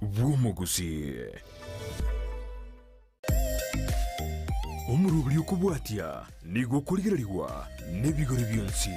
bw'omogusii. Omoroberi okobwatia nigo okorigererigwa nebigori bionsi.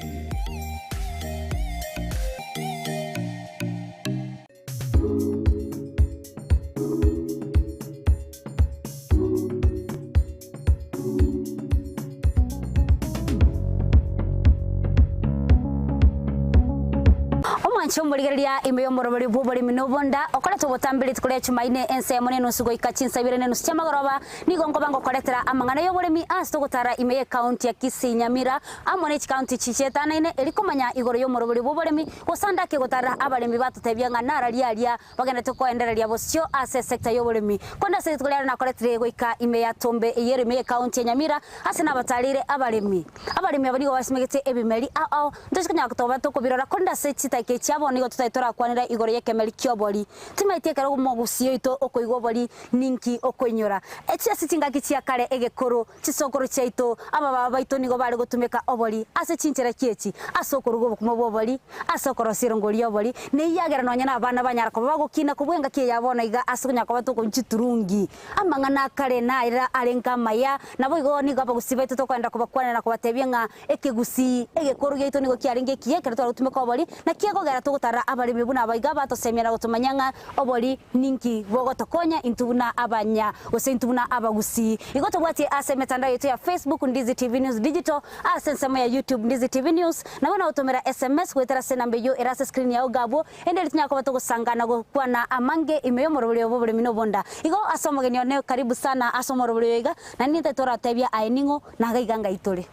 Omwanche omorigereria ime y'omoroberi bw'oboremi na obonda, okorete obotambe rituko ria Chumaine ensemo nenusu goika chinsa ibere nenusu chi'amagoroba, nigo nkoba ngokoretera amang'ana y'oboremi ase togotara ime y'ecounty ya Kisii, Nyamira, amo ne chicounty chichietanaine eri komanya igoro y'omoroberi bw'oboremi, gose ande ake gotara abaremi batotebia ng'a nararia aria Bagenderete koendereria bosio ase esecta y'oboremi. Korende ase rituko riaye nakoretire goika ime ya Tombe eyio ere ime y'ecounty ya Nyamira ase nabatareire abaremi. Abaremi aba nigo basimegete ebimeri ao ao ntochi konyara kotoba tokobirora korende ase chidakika echi chiabo nigo totari torakwanera igoro y'ekemeri ki'obori. Timaeti ekero omogusii oito okoigwa obori ninki okoinyora. Echi ase chingaki chia kare egekoro Chisokoro chiaito, abababa baito nigo bare gotumeka obori ase chinchera chi'echi, ase okoruga obokima bw'obori, ase okorosia erongori y'obori, na eyiagera nonya nabana banyara koba bagokina kobua engaki eye ya bono iga ase okonyara koba tokonywa chiturungi. Amang'ana a kare naye arenge amaya, naboigo nigo abagusii baito tokoenda kobakwanera na kobatebia ng'a ekegusii egekoro giaito nigo kiarenge ekiya ekero tware gotumeka obori, naki ekogera togotarera abaremi buna aba iga batosemia na gotomanyia ng'a Obori ninki bogotokonya intwe buna abanya gose intwe buna abagusii? Igo tobwatie ase emetandao yaito ya Facebook Ndizi TV News Digital, ase ensemo ya YouTube Ndizi TV News, nabo nagotomera SMS goetera ase enamba eyio ere ase screen yao iga abwo, ende erio tonyare koba togosanga na gokwana amange ime y'omorobori oyo bw'oboremi na obonda. Igo ase omogeni one karibu sana ase omorobori oyo iga, naende nintagete oratebia aye ning'o na iga iga ngai tore.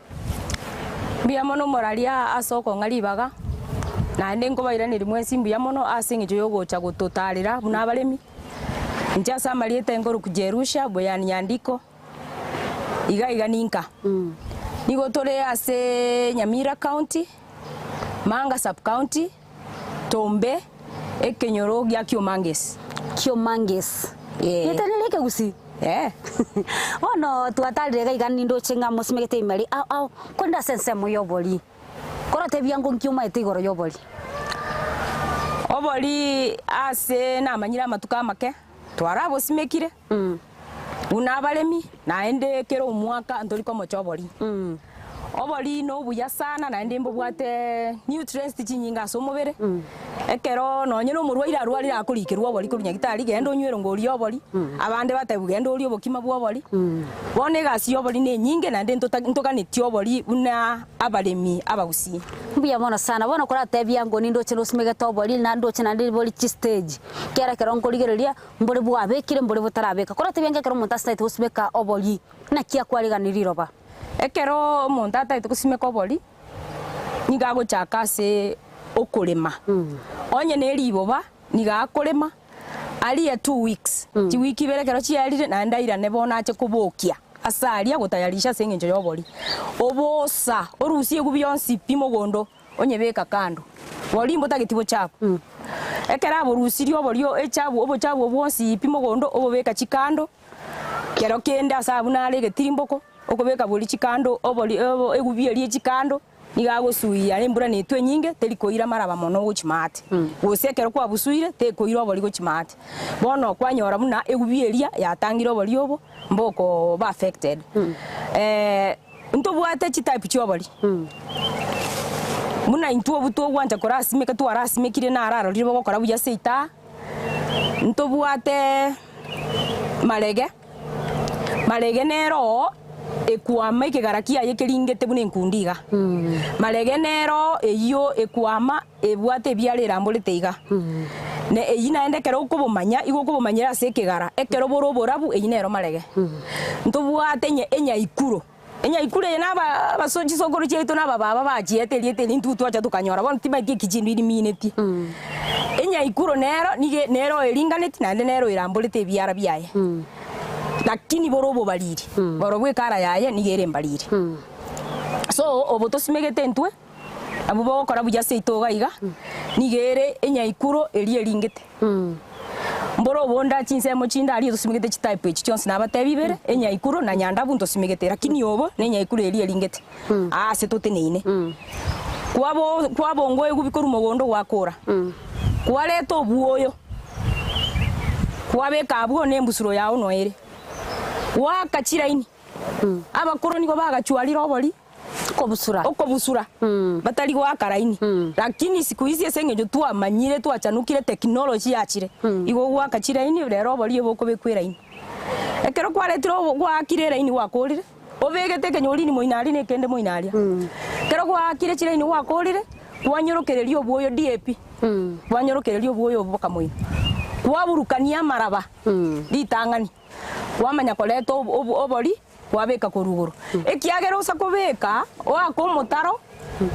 Mbuya mono omoraria ase okong'a ribaga, naende nkobairaneria mwensi mbuya mono ase eng'encho y'ogocha gototaarera buna abaremi. Inche ase amarieta enkoruku Jerusha Boyani Nyandiko, iga iga ninka. Nigo tore ase Nyamira County, Manga Sub County, Tombe, ekenyoro gia Kiomangesi. Kiomangesi. Ee. Rieta riria ekegusii? Ee. Bono twatarire iga iga nindoche ng'a mosimegete emeri ao ao, korende ase ensemo y'obori, korotebia ngo nki omaete igoro y'obori? Obori ase namanyire amatuko amake, twarabosimekire, buna abaremi, naende kera omwaka ntori komocha obori. Obori nobuya sana naende mbobwate nutrients chinyinge ase omobere, ekero nonye na omorwaire arwarire akorikerwa obori korwa nyagitari genda onywe erongori ya obori, abande batebiwa genda orie obokima bwa obori. Bono egasi ya obori nenyinge naende ntota ntoganetie obori buna abaremi abagusii. Mbuya mono sana, bono koratebia ngo nindoche nosimegete obori na ndoche naende bori chistage, kera ekero nkorigereria mbore bwabekire mbore botarabeka, koratebia ng'a ekero omonto asitagete gosimeka obori, naki akwarigani riroba? Ekero omonto atagete gosimeka obori, nigo agochaka ase okorema, onye ne riboba nigo akorema arie two weeks, chiwiki ibere ekero chiarire naende airane bono ache kobokia ase aria gotayarisha ase eng'encho ya obori. Obosa, orusie egubi yonsi pi mogondo onyebeka kando, bori mbotageti bochafu. Ekero aborusirie obori echafu obochafu obwo bwonsi pi mogondo obobeka chikando. Kero kende ase abwo nare egetirimboko, okobeka bori chikando obori obo egubi eria echikando, nigo agosuia embura netwe enyinge teri koira maraba mono gochia maate, gose ekero kwabusuire tekoira obori gochia maate. Bono kwanyora buna egubi eria yatangire obori obo mbokoba affected. Ntobwate chitype chi'obori, buna intwe obwo togwancha korasimeka twarasimekire nararorire bogokora buya ase itaa. Ntobwate marege, marege nero oo ekwama ekegara kiaye keringete buna enkundi iga. Marege nero eyio ekwama ebwate ebiara eramborete iga. Na eyio naende ekero okobomanya igo okobomanyera ase ekegara, ekero bore oborabu eyio nero marege. Ntobwate enya enyaikuro. Enyaikuro eye naba abaso chisokoro chiaito na abababa bachiete erieta eri intwe twacha tokanyora bono timaeti eki chindu riminetie. Enyaikuro nero nigo nero eringaneti naende nero eramborete ebiara biaye. Lakini bore obobariri, borobwo ekara yaye nigo ere embariri. So obo tosimegete intwe, abwo bogokora buya seito iga iga, nigo ere enyaikuro eria eringete. Mboro obonda chinsemo chinde aria tosimegete chitype echi chionsi nabatebi ibere, enyaikuro na nyandabu ntosimegete, lakini obo ne enyaikuro eria eringete aa ase toteneine. Kwabo kwabongoegwa bi korwa mogondo gwakora, kwareta obwoyo. Kwabeka abwo na embusuro yao noere. Goaka chiraini. Abakoro nigo bagachwarire obori. Okobusura. Okobusura. Batari goaka raini. Lakini siku hizi ase eng'encho twamanyire twachanukire technology yachire, igo ogoaka chiraini rero obori obokobekwa eraini. Ekero kwaretire obo gwaakire eraini gwakorire, obegete ekenyorini moino aria na ekende moino aria. Ekero gwaakire chiraini gwakorire, kwanyorokereria obwoyo DAP, kwanyorokereria obwoyo obwo mpaka moino. Kwaburukania amaraba ritang'ani, kwamanya koreta obori kwabeka korwa igoro. Ekiagera osa kobeka, oake omotaro,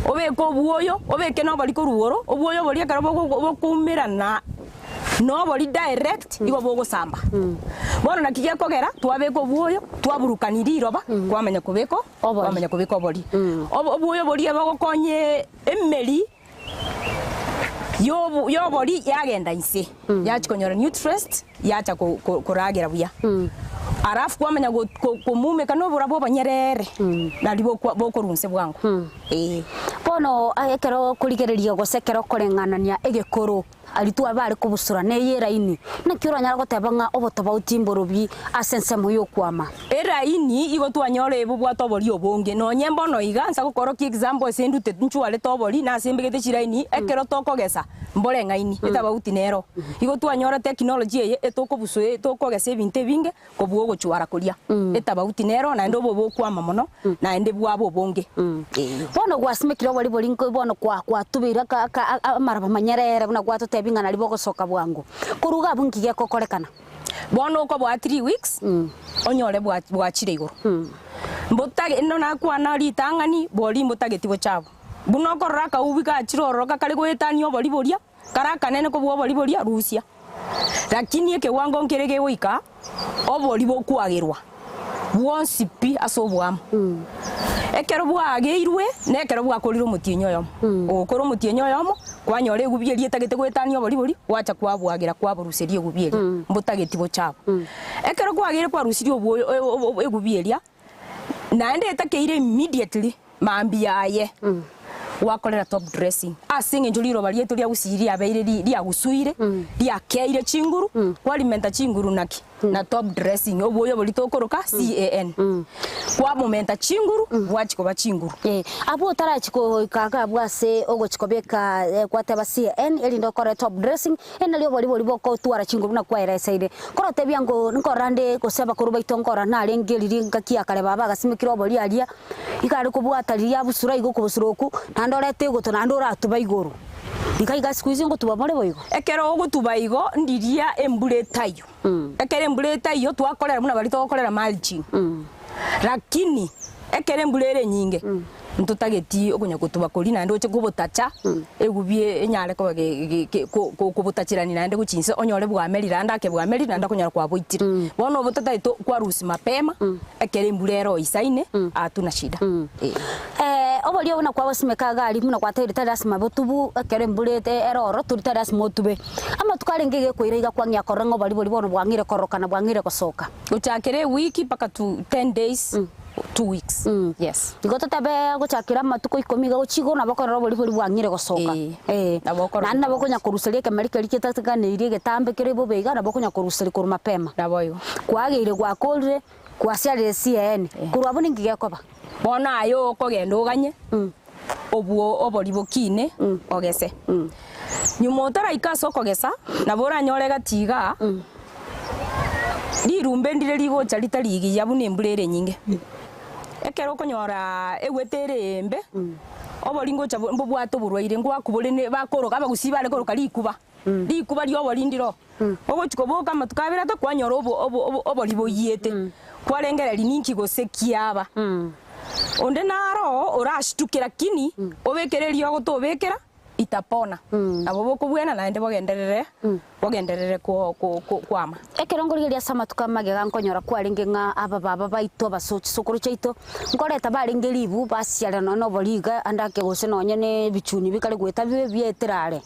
obeke obwoyo, obeke na obori korwa igoro, obwoyo boria ekero bokoumerana na obori direct, igo bogosamba. Bono naki gekogera, twabeka obwoyo, twaburukania riroba, kwamanya kobeka Obori. kwamanya kobeka obori. Obwoyo boria bogokonya emeri. Yobu yobori yagenda inse, yachia konyora nutrients, yacha ko- ko- koragera buya. Alafu kwamanya go- ko- komumeka na oborabwo obonyerere, nari bokwa bokorwa inse bwango, eh. Bono ekero okorigereria gose ekero okoreng'anania egekoro aria twabare kobusura na eye eraini, naki oranyare goteba ng'a obotofauti mborobie ase ensemo y'okwama? Eraini igo twanyora ebobwate obori obonge, nonye mbono iga nsa gokorokia example ase ndute nchwarete obori na ase mbegete chiraini ekero tokogesa mbore ng'aini etabauti nero. Igo twanyora technology eye etokobusu tokogesa ebinto ebinge kobua ogochwara koria. Etabauti nero naende obo bokwama mono naende bwaba obonge ee. Bono gwasimekire obori boria nko bono kwa kwatubeire aka aka amaraba manyerere buna gwatotebia ng'a naria bogosoka bwango. Korwa iga abwo nki gegokorekana? Bono okoboa three weeks, onyore bwachire igoro. Mbotage ino nakwana ritang'ani bori mbotageti bochabu. Buna okorora akaubi gachire ororo gakare goetania obori boria, kare akanene kobua obori boria, rusia. Lakini ekewango nkere gegoika, obori bokwagerwa bwonsi pi ase oboamo. Ekero bwaageirwe, na ekero bwakorire omotienyi oyomo. Ogokora omotienyi oyomo, kwanyora egubi eria etagete goetania obori boria, gwacha kwabwagera kwaboruseria egubi eria, mbotageti bochabu. Ekero kwageire kwarusirie obwoyo egubi eria, naende etakeire immediately mambia aye, gwakorera top dressing ase eng'encho riroba riaito ria gusii riabeire ri riagusuire, riakeire chinguru, kwarimenta chinguru naki? Na top dressing, obwoyo boria tokoroka CAN. Kwamomenta chinguru, bwachia koba chinguru. Eh, abwo otarachia goika iga abwo ase ogochia kobeka gwateba CAN erinde okore top dressing, eri nario obori boria bogotwara chinguru buna kwaereseire. Korotebia ngo nkorora nde gose abakoro baito nkorora narenge riria engaki ya kare baba agasimekire obori aria, Iga are kobwata riria abusura iga okobusura okwo, naende orete egoto naende oratuba igoro. Iga iga siku hizi ngotuba more boigo. Ekero ogotuba igo ndiria embura etaiyo. Ekero embura etaiyo twakorera buna baria togokorera mulching. Lakini ekero embura ere enyinge ntotageti okonya gotuba koria naende oche kobotacha egubi enyare koba kobotacherania naende gochia inse onyore bwamerire naende ake bwamerire naende okonyora kwaboitire. Bono obo totagete kwarusia mapema Ekero embura ere oisaine, hatuna shida. Eh. Oboria buna kwagosimeka iga aria buna gwatebire tari lasima botubu ekero embura ete ere ororo tori tari lasima otube. Amatuko arenge iga ekoira iga kwang'ea korora ng'a obori boria bono bwang'eire kororokana bwang'eire gosoka. Gochakera ewiki mpaka to ten days, two weeks, yes. Igo totebe gochakera amatuko ikomi iga gochia igoro nabo okorora obori boria bwang'eire gosoka. Eh. Nabo okorora. Naende nabo okonya koruseria ekemeri keria getatiganeirie egetambe kere bobe iga nabo okonya koruseria korwa mapema. Naboigo. Kwageire gwakorire. Gwasiarire CAN, korwa abwo ninki gekoba? Bono aye okogenda oganye obwo obori bokine ogese. Nyuma otaraika ase okogesa, nabo oranyore egati igaa, rirumbe ndire rigocha ritari igiya buna embura ere enyinge. Ekero okonyora egwete ere embe, obori ngocha mbobwate oborwaire, ngwakobore ne bakoroka abagusii bare koroka rikuba. Rikuba ri'obori ndiro, ogochia koboka amatuko abere ato kwanyora obo obo obo obori boyiete, kwarengereria ninki gose kiaba. Onde naro orashtuke lakini obekere eriogo tobekera itapona, nabo bokobwena naende bogenderere bogenderere ko ko ko kwama. Ekero nkorigereria ase amatuko amagega nkonyora kwarenge ng'a abababa baito abaso chisokoro chiaito, nkoreta barenge ribu basiarera nonye na obori iga ande ake gose nonye na ebichuni bikare goeta bibe bietire are.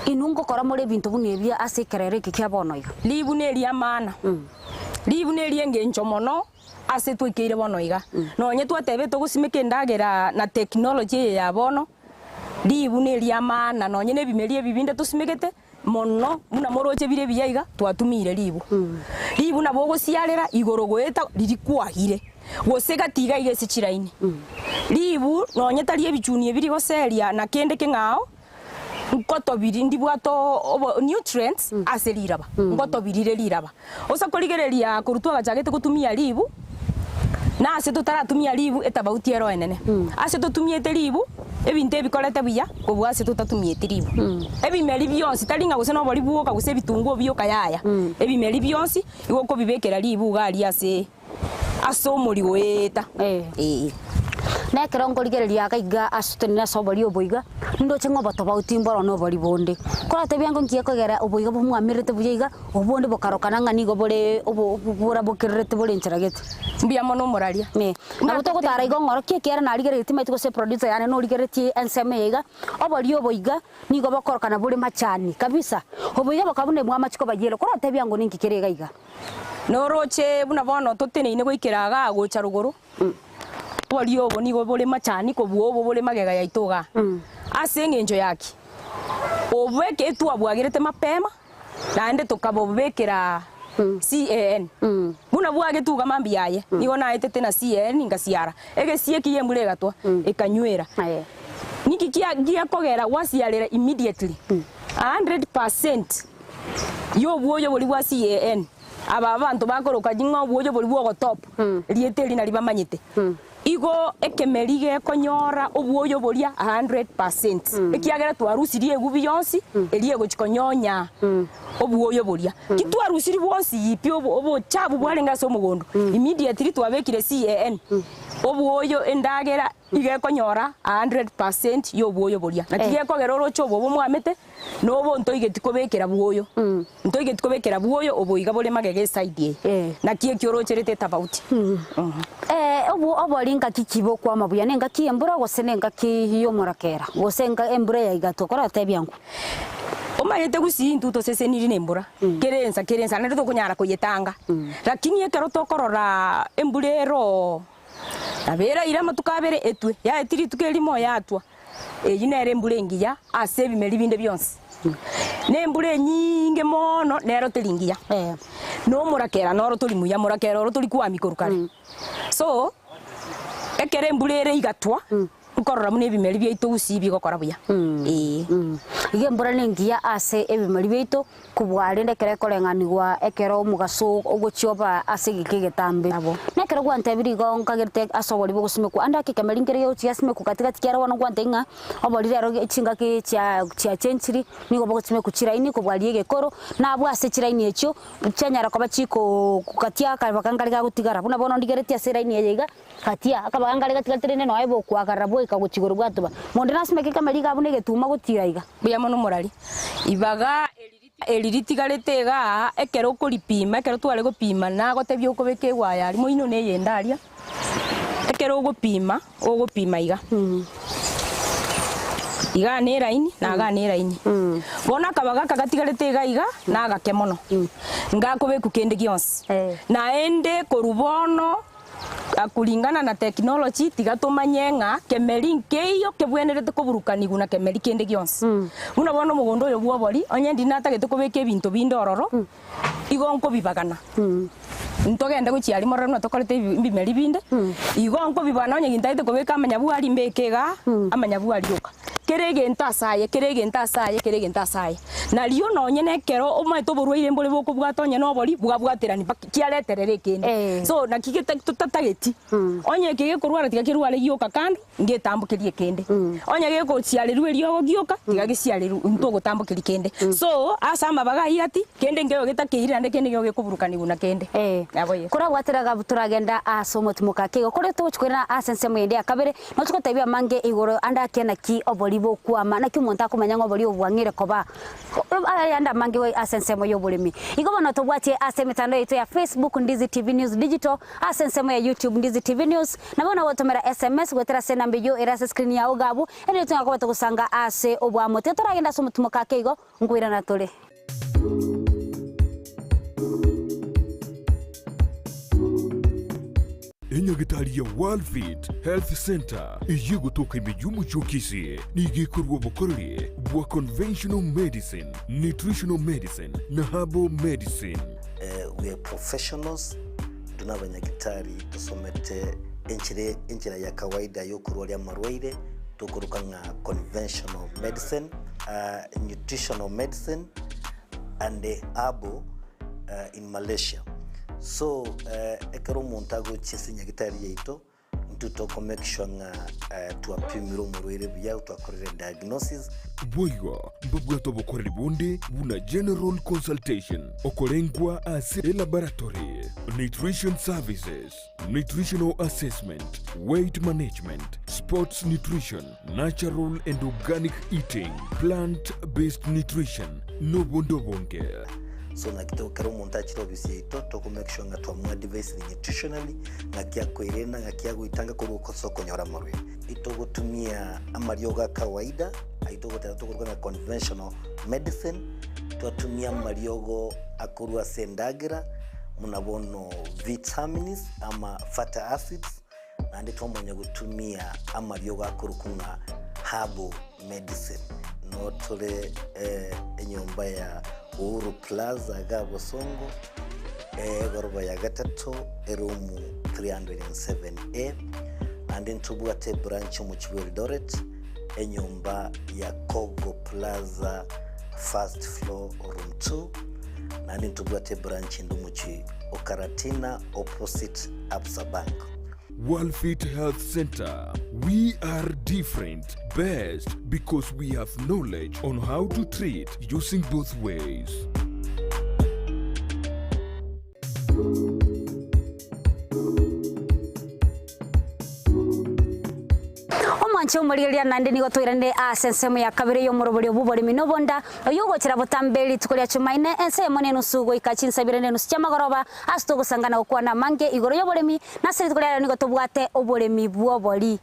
Inwe ngokora more ebinto buna ebio ase ekerero eke kia bono iga. Ribu neri'amana, ribu neri'engencho mono ase twaikeire bono iga. Nonye twatebete togosimeka endagera na technology eye ya bono, ribu neri'amana nonye na ebimeri ebi binde tosimegete. Mono, buna moroche bire ebiya iga, twatumiire ribu. Ribu nabo ogosiarera igoro goeta riria kwagire, gose gati iga iga ase chiraini. Ribu nonye tari ebichuni ebi rigoseria na kende keng'ao, nkotobiri ndibwate obo nutrients ase riraba, nkotobirire riraba. Ose korigereria korwa twagachagete gotumia ribu, na ase totaratumia ribu etabauti ero enene. Ase totumiete ribu, ebinto ebikorete buya kobua ase totatumieti ribu. Ebimeri bionsi, tari ng'a gose na obori bwoka gose ebitunguo bioka yaya, ebimeri bionsi igo okobibekera ribu iga aria ase ase omori goeta. Ee. Na ekero nkorigereria iga iga ase otenene ase obori obo iga, nindoche ng'a obotobauti mboro na obori bonde. Koratebie ango nki gekogera oboiga bomwamererete buya iga, obonde bokarokana ng'a nigo bore obo borabokererete bore enchera gete. Mbuya mono omoraria. Ee. Nabo togotara igo ng'orokie ekiagera narigereretie timanyeti gose eproducer yane norigereretie ensemo eye iga, obori obo iga nigo bokorokana bore machani kabisa. Oboiga bokaba buna ebwamachi koba yellow, koratebie ango ninki kere iga iga. Noroche buna bono toteneine goikera igaa gocha rogoro, oboria obo nigo bore machani kobua obo bore magega yaito igaa. Ase eng'encho ya ki? Obeke twabwagerete mapema, naende tokabobekera CAN. Buna bwagetwe iga mambia aye, nigo naetete na CAN ngasiara, egesie ekiya embura egatwa, ekanywera. Niki kia giakogera gwasiarera immediately? 100%. Y'obwoyo boria bwa CAN, aba abanto bakoroka ng'a obwoyo boria bw'ogotop, rieta eri nari bamanyete. Igo ekemeri gekonyora obwoyo boria 100%, ekiagera twarusirie egubi yonsi eria egochi konyonya obwoyo boria. Ki twarusirie bwonsi pi obochabu bwarenge ase omogondo, immediately twabekire CAN, obwoyo endagera iga ekonyora 100% y'obwoyo boria. Naki gekogera oroche obo bomwamete, Na obo ntoigeti kobekera bwoyo, ntoigeti kobekera bwoyo obo iga bore magega eside eye. Naki ekio orocherete etabauti. Obo obori ngaki ki bokwama buya, nengaki y'embura gose nengaki y'omorakera, gose enga embura ya igatwa? Koratebia ng'o? Omanyete gusii intwe toseseniri nembura, kera ensa kera ensa naende tokonyara koyetanga. Lakini ekero tokorora embura ero nabo eraire amatuko abere etwe, yaetire rituko erimo yatwa. Eyio nere embura engiya ase ebimeri binde bionsi, na embura enyinge mono nero teri ngiya, na omorakera noro tori muya, morakera oro tori kwami korwa kare. So, ekero embura ere igatwa, nkorora buna ebimeri biaito gusii bigokora buya, eeh. Iga embura nengiya ase ebimeri biaito. Kobua rende ekero ekoreng'anigwa ekero omogaso ogochia oba ase egeka egetambe. Nabo. Na ekero gwantebirie igo nkagerete ase obori bogosimekwa, ande ake ekemeri nkere gegochia gesimekwa gati gati kiaro bono gwantebia ng'a obori rero chingaki chia chiachenchiri, nigo bogosimekwa chiraini kobua riria egekoro, na abwo ase chiraini echio, chianyara koba chikoo gatia akabaka nkare gagotigara. Buna bono ndigeretie ase eraini eye iga, gatia akabaka nkare gatigarete rende nonya bokwagarera bwaika gochia igoro bwatuba. Monto nasimeke ekemeri iga buna egetuma gotira iga. Mbuya mono morari. Ibaga eri ritigarete igaa, ekero okoripima, ekero tware gopima nagotebia okobeka egwaya aria moino na eyende aria, ekero ogopima, ogopima iga, igaa na eraini na igaa na eraini. Bono akabaga aka gatigarete iga iga, nagake mono, ngakobekwa kende gionsi. Naende korwa bono. Kuringana na technology tiga tomanye ng'a kemeri nkeiyo kebwenerete koburukanigwa na kemeri kende gionsi. Buna bono omogondo oyo bw'obori, onye ndiri natagete kobeka ebinto binde ororo, igo nkobibagana. Ntogende gochia aria morore buna tokorete ebi ebimeri binde, igo nkobibagana onye gintagete kobeka amanyabwari mbeke igaa, amanyabwari oka. Kera egento ase aye, kera egento ase aye, kera egento ase aye. Nario nonye na ekero omanyete oborwaire mbore bokobwata onye na obori, bwabwaterani mpaka kiareterera ekende. Eh. So naki geta totatageti, onye eke gekorwara tiga kerware gioka kando, ngetambokerie ekende. Onye gegosiarerwa eriogo gioka, tiga gesiarerwe ntogotambokeria kende. So, ase amabaga ayio ati, kende nkeigo getakeire naende kende nkeigo gekoburukanigwa na kende. Eh. Nabo igo. Korabwatera gabu toragenda ase omotimoka ake igo, kore togochi koirana ase ensemo eyende ya kabere, Nochi gotebia amange igoro ande ake naki obori bokwama, naki omonto akomanya ng'a obori obo bwang'eire koba ayande amange ase ensemo y'oboremi. Igo bono tobwatie ase emetandao yaito ya Facebook Ndizi TV News Digital, ase ensemo ya YouTube Ndizi TV News, na bono gotomera SMS goetera ase enamba eyio ere ase screen yao iga abwo, erinde tonyare koba togosanga ase oboamo. Tiga toragende ase omotimoka ake igo, nkoirana tore. Enyagitari ya Worldfit Health Centre eyio egotoka ime y'omochie o Kisii nigo ekorua obokoreri bwa conventional medicine, nutritional medicine na herbal medicine. We are professionals, intwe nabanyagitari tosomete enchera enchera ya kawaida yokorwaria amarwaire tokoroka ng'a conventional medicine, nutritional medicine and herbal in Malaysia. So ekero omonto agochia ase enyagitari yaito, intwe toko make sure ng'a twapimire omorwaire buya, twakorire diagnosis. Boigo mbabwate obokoreri bonde buna general consultation, okorengwa ase elaboratory, nutrition services, nutritional assessment, weight management, sports nutrition, natural and organic eating, plant based nutrition, nobonde obonge. So naki to ekero omonto achire ofisi yaito toko make sure ng'a twamoadvisire nutritionally, ng'aki akoerenda, ng'aki agoitanga korwa ase okonyora amarwaire. Itogotumia amariogo a kawaida, ayio togoteba tokoruga ng'a conventional medicine, twatumia amariogo akorwa ase endagera, buna bono vitamins ama fatty acids, naende twamanya gotumia amariogo akorokwa ng'a herbal medicine. Noo tore enyomba ya Uhuru Plaza iga Bosongo, egoroba ya gatato, eroom 307A, naende ntobwate ebranch omochie bwa Eldoret, enyomba ya Kogo Plaza first floor room 2, naende ntobwate ebranch ende omochie o Karatina opposite Absa Bank. Worldfit Health Centre, we are different, best because we have knowledge on how to treat using both ways. Omwanche omorigereria naende nigo toiranire ase ensemo ya kabere y'omoroberio bw'oboremi na obonda, oyio ogochera botambe rituko ria Chumaine, ensa eyemo na enusu goika chinsa ibere na enusu chi'amagoroba, ase togosangana gokwana amange igoro y'oboremi, na ase rituko ria rero nigo tobwate oboremi bw'obori.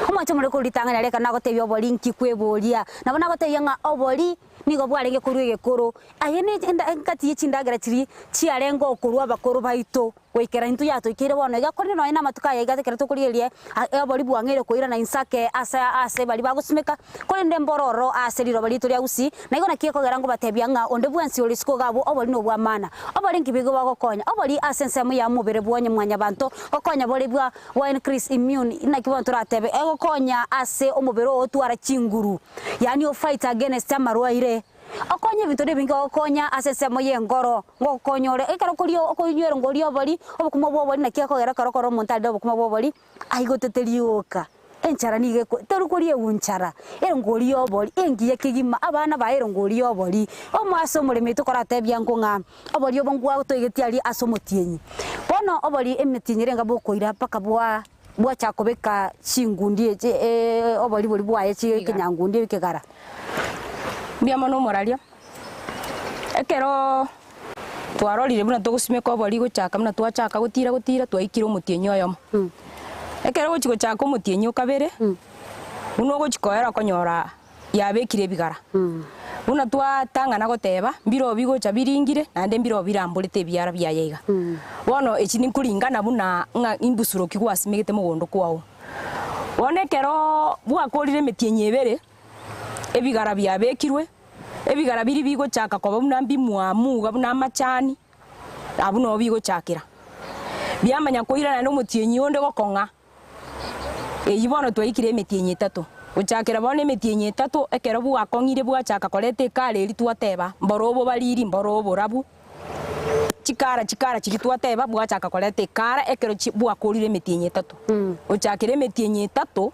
Omwanche omorero korwa ritang'ani aria ekero nagotebia obori nki kweboria, nabo nagotebia ng'a obori nigo bwarenge korwa egekoro, aye ne engati ye chindagera chiria chiarenge okorwa abakoro baito. Goikera intwe yatoikeire bono iga, korende nonya namatuko aya iga ekero tokorigereria obori bwang'eire koirana inse ake ase ase baria bagosimeka, korende mboro ororo ase riroba riaito ria gusii, na igo naki ekogera ngobatebia ng'a onde bwensi ore isiko iga abwo obori nobw'amana. Obori nki bigo bogokonya? Obori ase ensemo ya omobere bwonye mwanyabanto, gokonya bore bwa bwa increase immune, naki bono toratebe, egokonya ase omobere oo otwara chinguru, yaani o fight against amarwaire. Okonya ebinto nebinge ogokonya ase ensemo y'engoro, ngokonya ore ekero okoria okoinywera ngoria obori, obokima bwa obori naki ekogera ekero okora omonto arire obokima bwa obori, aigotete rioka, enchara nigo eko tori koria egunchara, erongori ya obori engiya kegima, abana baye erongori ya obori. Omo ase omoremi oito koratebia nko ng'a obori obo ngwatoigetie aria ase omotienyi. Bono obori emetienyi ere enga bokoira mpaka bwa bwachaka kobeka chingundi echi obori boria bwaye chi ekenyangundi ekegara. Mbuya mono omoraria, ekeroo twarorire buna togosimeka obori gochaka buna twachaka gotira gotira twaikire omotienyi oyomo. Ekero ogochi gochaka omotienyi o kabere, buna ogochi koera okonyora yabekire ebigara. Buna twatang'ana goteba, mbiroo bigocha biringire naende mbiroo biramborete ebiara biaye iga. Bono echi ninkoringana buna ng'a imbusuro ki gwasimegete mogondo kwao. Bono ekeroo bwakorire emetienyi ebere, ebigara biabekirwe, ebigara biria bigochaka koba buna mbimwamu iga buna amachani, abwo noo bigochakera. Biamanya koirana naende omotienyi onde gokong'a. Eyio bono twaikire emetienyi etato. Gochakera bono emetienyi etato, ekero bwakong'ire bwachaka koreta ekara eria twateba, mboro obobariri, mboro oborabu, chikara chikara chiria twateba bwachaka koreta ekara ekero chi bwakorire emetienyi etato. Gochakera emetienyi etato,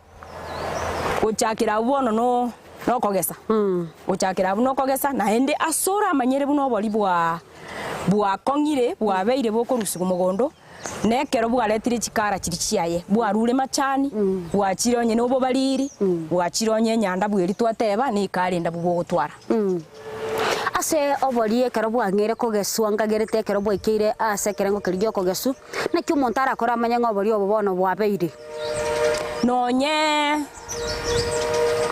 gochakera abwo bono no nokogesa, gochakera abwo nokogesa naende ase oramanyere buna obori bwaa bwakong'ire bwabeire bokorusigwa mogondo. Na ekero bwaretire chikara chiria chiaye, bwarure machani, bwachire onye nobobariri, bwachire onye enyanda bweri twateba, nekare endabu bogotwara. Ase obori ekero bwang'eire kogeswa nkagerete ekero bwaikeire ase ekerengo keria gi'okogeswa, naki omonto arakore amanye ng'a obori obo bono bwabeire? Nonye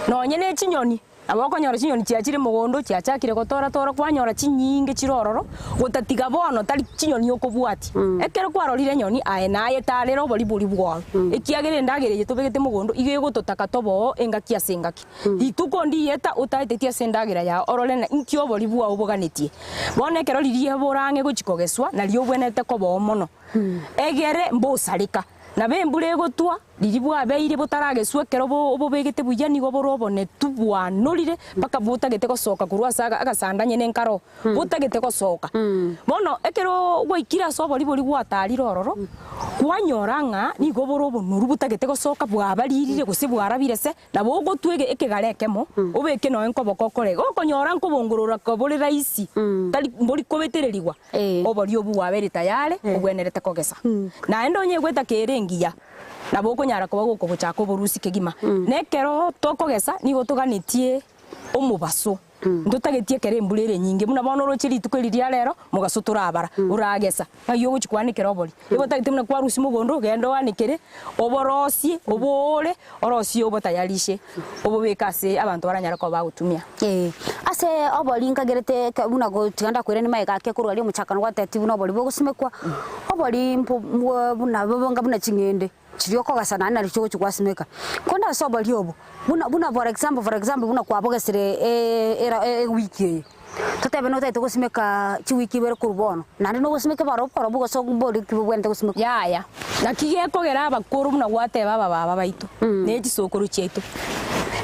nonye ne chinyoni. Nabo okonyora chinyoni chiachire mogondo, chiachakire gotoratora kwanyora chinyinge chire ororo, gotatiga bono tari chinyoni okobwatia. Ekero kwarorire enyoni aye naye tarera obori boria bwao, ekiagera endagera eye tobegete mogondo igo egototaka toboo engaki ase engaki. Rituko ndiyeta otaeteti ase endagera yao orore ng'a inki obori bwao boganetie. Bono ekero riria borang'e gochia kogeswa, nario obwenerete koboo mono, egere mbosareka. Nabo embura egotwa, riria bwabeire botarageswa ekero obobegete buya nigo bore obonetu bwanorire mpaka botagete gosoka korwa ase agasanda nyene nkaro, botagete gosoka. Bono ekero gwaikire ase obori boria gwatarire ororo, kwanyora ng'a nigo bore obonoru botagete gosoka bwabaririre gose bwarabire se, Nabo ogotwa ekegara ekemo, obeke nonya nkoboko okore iga, okonyora nkobongorora bore rahisi, tari mbori kobetererigwa, oboria obwo bwabeire tayare, obwenerete kogesa. Naende onye egweta kere engiya, nabo okonyara koba gokobochaka oborusia kegima. Na ekero tokogesa, nigo toganetie omobaso. Ntotageti ekero embura ere enyinge, buna bono oroche rituko eri ria rero, mogaso torabara, oragesa, ng'ai ogochia koanekera obori. Nigo otagete buna kwarusia mogondo, ogende oanekere, oborosie, oboore, orosie obotayarishe, obobeke ase abanto baranyare koba bagotumia. Ee, ase obori nkagerete eke buna gotiga ndakoirania magega ake korwa aria omochakano gwatebitie buna obori bogosimekwa, obori mbo buna bobonga buna ching'ende. Chiria okogesa naende nario chigochia gwasimeka. Korende ase oboria obo, buna buna for example for example buna kwabogesire era ewiki eye, totebe notagete gosimeka chiwiki ibere korwa bono, naende nogosimeka barobwo barobwo gose mbori ki bobwenerete gosimekwa. Yaya, naki gekogera abakoro buna gwateba abababa baito, ne chisokoro chiaito,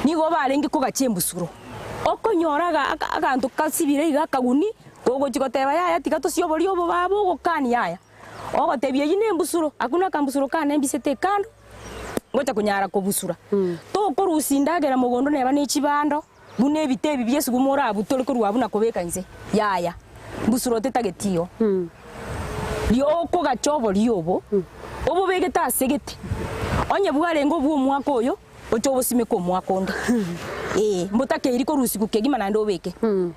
nigo barenge kogacha embusuro, okonyora aga aka aganto kasibire iga akaguni, kogochia goteba yaya tiga tosie oboria obo baba ogokani yaya. Ogotebia eyio nembusuro, akwo nakambusuro kane mbisete ekando, ngocha konyara kobusura. Tokorusia endagera mogondo neba ne chibando, buna ebite ebi bia esuguma orabutore korwa abwo na kobeka inse, yaya, mbusuro tetageti igo. Rio okogacha oboria obo, obobegete ase gete, onye bwarenge obwa omwaka oyo, Oche obosimeke omwaka onde, ee, mbotakeiri korusigwa kegima naende obeke,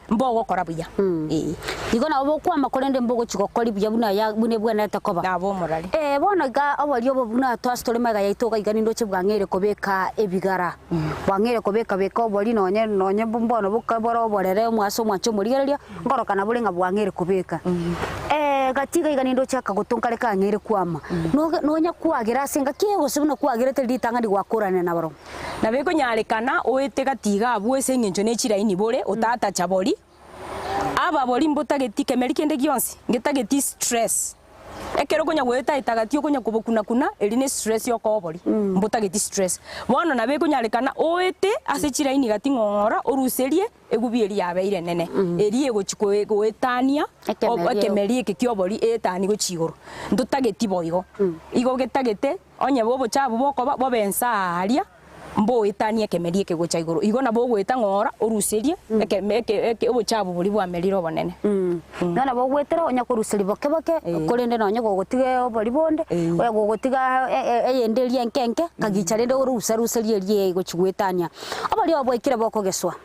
mbogokora buya, ee. Igo nabo bokwama korende mbogochia gokori buya buna ya buna ebwenerete koba. Nabo omorari. Ee, bono iga oboria obo buna twase tore magega yaito iga iga nindoche bwang'eire kobeka ebigara, bwang'eire kobeka beka obori nonye nonye mbono boka bore oborere ase omwancho omorigereria, nkorokana bore ng'a bwang'eire kobeka. Gati iga iga nindoche akagoto nkare kang'eire kwama, noge nonya kwagera ase engaki eye gose buna kwagerete ritang'ani gwakoranire nabarobwo. Nabo ekonyarekana oete gati iga abwo ase eng'encho ne chiraini bore otatacha bori, ababori mbotageti kemeri kende gionsi, ngetageti stress. Ekero okonya goeta etagati okonya kobokuna kuna, eri ne stress yokoa obori, mbotageti stress. Bono nabo ekonyarekana oete ase chiraini gati ng'ora oruserie Egubi eria yabeire enene, eria egochia goetania ekemeri eke ki'obori eetanie gochia igoro. Ntotageti boigo. Igo getagete onye obochafu bokoba bobe ense aaria, mboetanie ekemeri eke gocha igoro. Igo nabo ogoeta ng'ora oruserie obochafu boria bwamerire obonene. Igo nabo ogwetera onya koruseria boke boke, korende nonye gogotiga obori bonde, oye gogotiga eyende eria enke enke, kagicha rende orusaruserie eria egochia goetania. Oboria obo bwaikire bokogeswa,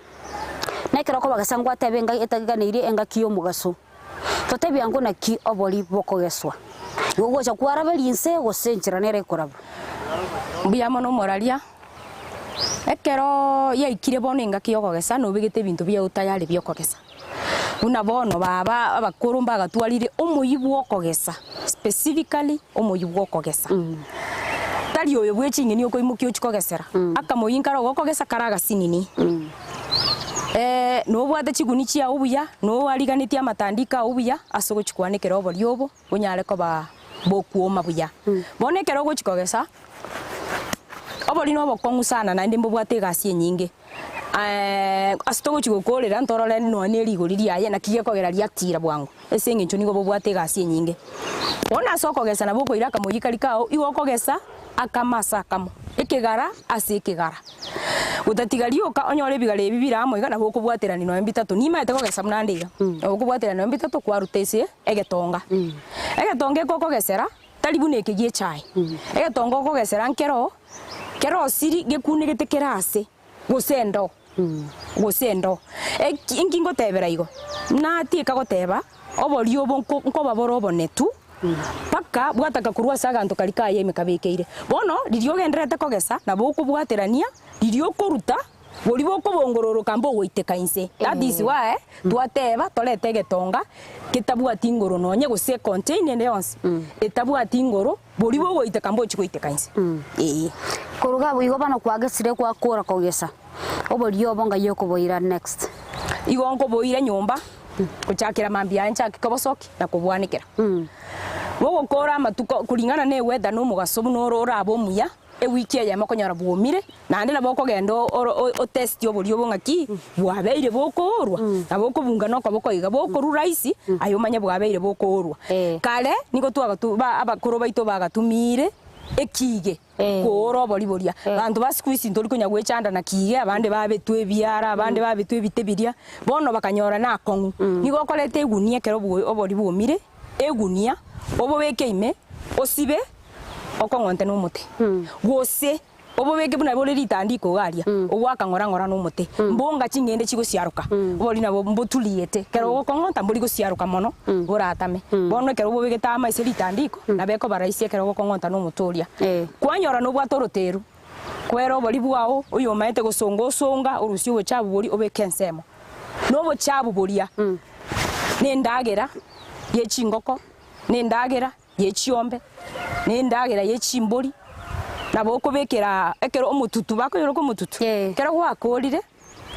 na ekero okobagesa ngwatebe enga etaganeirie engaki y'omogaso. Totebia ng'o naki obori bokogeswa. Igo gocha kwaraberia inse gose enchera nere ekoraba. Mbuya mono omoraria, ekero yaikire bono engaki y'okogesa nobegete ebinto biao tayari bi'okogesa. Buna bono baba abakoro mbagatwarire omoyio bw'okogesa, specifically omoyio bw'okogesa. Tari oyo bwe ching'eni okoimokia ochie kogesera, akamoyio nkare ogokogesa kare agasinini. Nobwate chiguni chiao buya, noariganetie amatandiko ao buya ase ogochia koanekera oboria obo, bonyare koba bokwoma buya. Bono ekero ogochia kogesa, obori na obokong'u sana naende mbobwate egasi enyinge. Ase togochia gokoorera ntorore nonya ne rigori riaye naki gekogera riatiira bwango, ase eng'encho nigo bobwate egasi enyinge. Bono ase okogesa nabo okoira akamoyio karia kao, igo okogesa akamo ase akamo, ekegara ase ekegara. Gotatiga rioka onyore ebigara ebi bire amo iga nabo okobwaterania nonya mbitato, nimaete kogesa buna ande iga, nabo okobwaterania nonya mbitato kwaruta ase egetonga. Egetonga eke okogesera, tari buna eke gie echae, egetonga okogesera nkero kerosiri gekunegete kere ase. gose endoo, gose endoo. Eki inki ngotebera igo? Natieka goteba, oboria obo nko nkoba bore obonetu, mpaka bwataka korwa ase aganto karia kaye ime kabekeire. Bono, riria ogendererete kogesa, nabo okobwaterania, riria okoruta. Boria bokobongororoka mbogoiteka inse. That is why twateba torete egetonga ketabwati ngoro nonye gose econtainer ende yonsi etabwati ngoro, boria bogoiteka mbochi goiteka inse. Ee. Koruga abwo igo bono kwagesire gwakora kogesa, oboria obo ngai okoboira next. Igo nkoboira nyomba, gochakera mambia aye nchake kobosokia na kobwanekera. Bogokora amatuko kulingana na eweather na omogaso buna ore orabe omuya, Ewiki eyemo okonyora bwomire, naende nabo okogenda otesti oboria obo ng'aki bwabeire bokoorwa, nabo okobunga na okoboko iga bokorwa rahisi, aye omanye bwabeire bokoorwa. Kare nigo twagatu ba abakoro baito bagatumiire ekige koora obori boria. Abanto ba siku hizi ntori konya goechanda na kiige, abande babetwe ebiara, abande babetwe ebite biria, bono bakanyora na akong'u. Nigo okoreta egunia ekero obori bwomire, egunia, obobeke ime, osibe. okong'onte nomote, gose obobeke buna bore ritandiko iga aria, ogoaka ng'ora ng'ora nomote, mbonga ching'ende chigosiaroka, obori nabo mboturiete, ekero ogokong'onta mbori gosiaroka mono, boratame. Bono ekero obobegete amo ase ritandiko, nabo ekoba rahisi ekero ogokong'onta nomote oria. Kwanyora nobwate oroteru, kwera obori bwao, oyomaete gosonga osonga, orusie obochabu boria obeke ensemo. Na obochabu boria, na endagera ye chingoko, na endagera ye chiombe, na endagera ye chimbori, nabo okobekera ekero omotutu bakoyoroka omotutu, ekero gwakorire,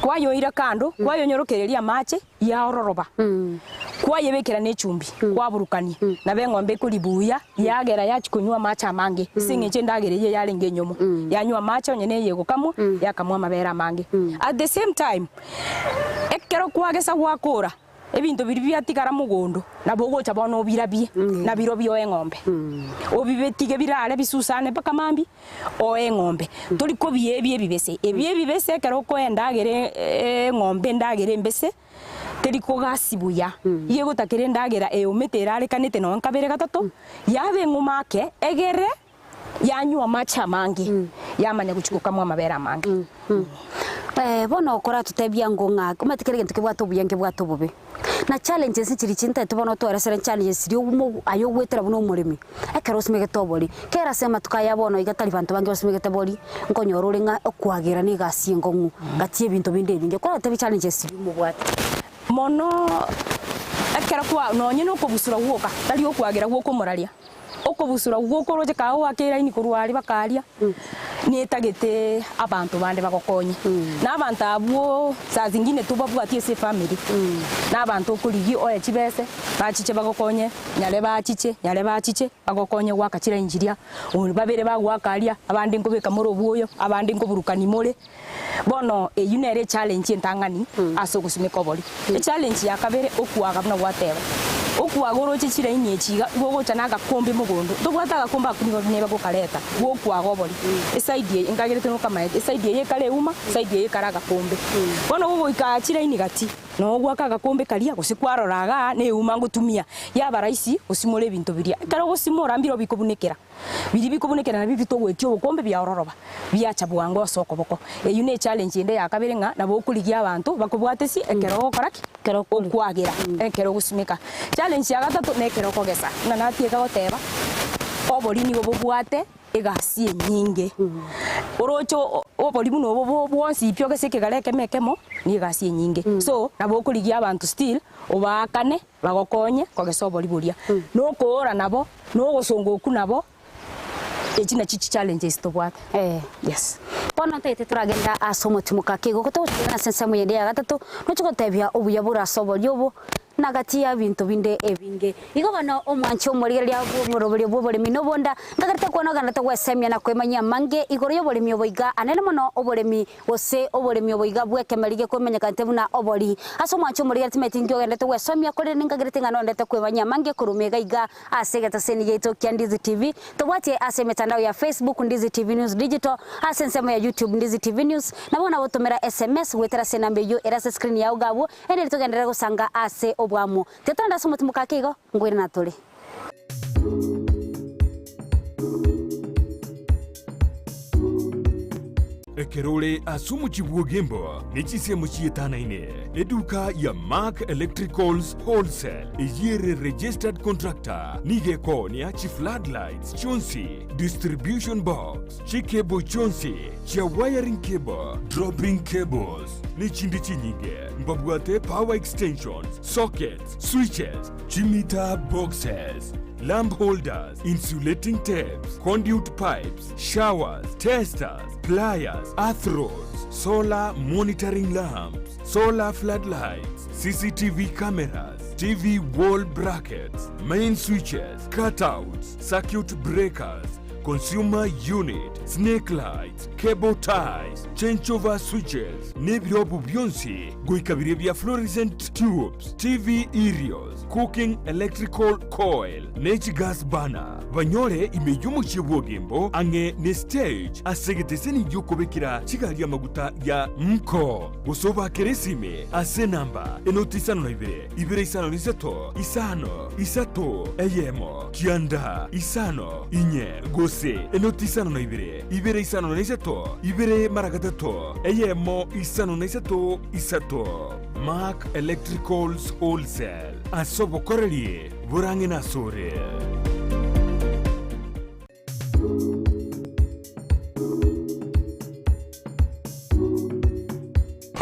kwayoira kando, kwayonyorokereria amache, yaororoba, kwayebekera na echumbi, kwaburukania, nabo eng'ombe ekoribuya, yagera yachia konywa amache amange, ase eng'encho endagera eyio yarenge enyomo, yanywa amache onye neye egokamwa, yakamwa amabere amange. At the same time, ekero kwagesa gwakora. Ebinto biria biatigara mogondo, nabo ogocha bono obirabie nabirobio oe eng'ombe. Obibetige birare bisusane mpaka mambia, oe eng'ombe. Tori kobia ebi ebibese, ebi ebibese ekero okoa endagera eng'ombe endagera embese, teri kogasi buya. Iga egotakera endagera eomete erarekanete nonye kabere gatato, yaba eng'umo ake, egere yanywa amache amange, yamanya gochia gokamwa amabere amange. Bono okoratotebia ng'o ng'a omanyete kera egento kebwate obuya nkebwate obobe. Na challenges nchiria chintaete bono otoeresere challenges chiria omo aye ogwetera buna omoremi, ekero osimegete obori. Kera ase amatuko aya bono iga tari banto bange basimegete bori, nkonyora ore ng'a okwagera na egasi enkong'u gati y'ebinto binde ebinge. Koratotebie challenges chiria omobwate. Mono ekero kwa nonye na okobusura gwoka, tari okwagera gwoka omoraria. Okobusura gokoroche kae oake eraini korwa aria baka aria, netagete abanto bande bagokonye. Na abanto abwo saa zingine tobabwati ase efamiri, na abanto okorigia oe chibese, bachiche bagokonye, nyare bachiche, nyare bachiche, bagokonye goaka chiraini chiria, babere bagoaka aria, abande nkobeka more obwoyo, abande nkoburukani more. Bono eyio nere echallenge entang'ani ase ogosimeka obori. Echallenge ya kabere okwaga buna gwateba. Okwaga oroche chiraini echi iga, igo ogocha na agakombe mogondo. Tobwate agakombe akwo nigo neba gokareta, gokwaga obori. Eside eye nkagerete nokamaete, eside eye ekare euma, eside eye ekare agakombe. Bono gogoika chiraini gati, noo ogwaka agakombe karia gose kwarora igaa na euma ngotumia, yaba rahisi gosimora ebinto biria. Ekero ogosimora mbirobio bikobunekera. Biria bikobunekera nabio bitogoetia obokombe biaororoba, biacha bwango ase okoboko. Eyio ne challenge ende ya kabere ng'a nabo okorigia abanto bakobwatesie ekero ogokora ki? Ekero okori. Okwagera, ekero ogosimeka. Challenge ya gatato nekero okogesa, buna natieka goteba, obori nigo bobwate egasi enyinge. Oroche obori buna obo bwonsi pi ogese ekegara ekemo ekemo, na egasi enyinge. So, nabo okorigia abanto still, obaakane. Bagokonye kogesa obori boria, na okoora nabo, na ogosonga okwo nabo, echi nachio chichallenges tobwate. Eh. Yes. Bono ntagete toragenda ase omotimoka ake igo togochia ase ensemo yende ya gatato, nochie gotebia obuya bore ase obori obo, na gati y'ebinto binde ebinge. Igo bono omwanchi omorigereria bw'omoroberio bw'oboremi na obonda, nkagerete kwana ogenderete gwesemia na kwemanyia amange igoro y'oboremi obo iga, anene mono oboremi Gose oboremi obo iga bw'ekemeri gekomenyekanete buna obori. Ase omwancho omorigia timanyeti inki ogenderete gwesomia, korende ninkagerete ng'a nonderete kwebanyia amange korwa iga iga ase egetaseni giaito kia Ndizi TV. Tobwatie ase emetandao ya Facebook, Ndizi TV News Digital, ase ensemo ya YouTube, Ndizi TV News. Nabo nagotomera SMS goetera ase enamba eyio ere ase screen yao iga abwo, ere togenderere gosanga ase obwamo. Tiga torende ase omotimoko ake igo, nkoirana tore. Ekero ore ase omochie bw'Ogembo ne chinsemo chietanaine, eduka ya Mark Electricals Wholesale eyio ere registered contractor nigo ekoonia chi floodlights chionsi, distribution box, chicable chionsi chia wiring cable, dropping cables, nechinde chinyinge. Mbabwate power extensions, sockets, switches, chimeter boxes, lamp holders, insulating tapes, conduit pipes, showers, testers, pliers, earth rods, solar monitoring lamps, solar floodlights, CCTV cameras, TV wall brackets, main switches, cutouts, circuit breakers, consumer unit, snake lights, cable ties, changeover switches, nebirobu bionsi goika biria bia fluorescent tubes, TV aerials, cooking electrical coil, ne chigas burner. Banyore ime y'omochie bw'Ogembo ang'e ne stage ase egeteseni gi'okobekera chigari amaguta ya Mko, gose obakere esime ase enamba enoti 52 253 5 3 1 9 5 4 gose enoti 52 253 2 mara gatato 1 53 3. Mark Electricals Wholesale, ase obokoreri borang'e nasore.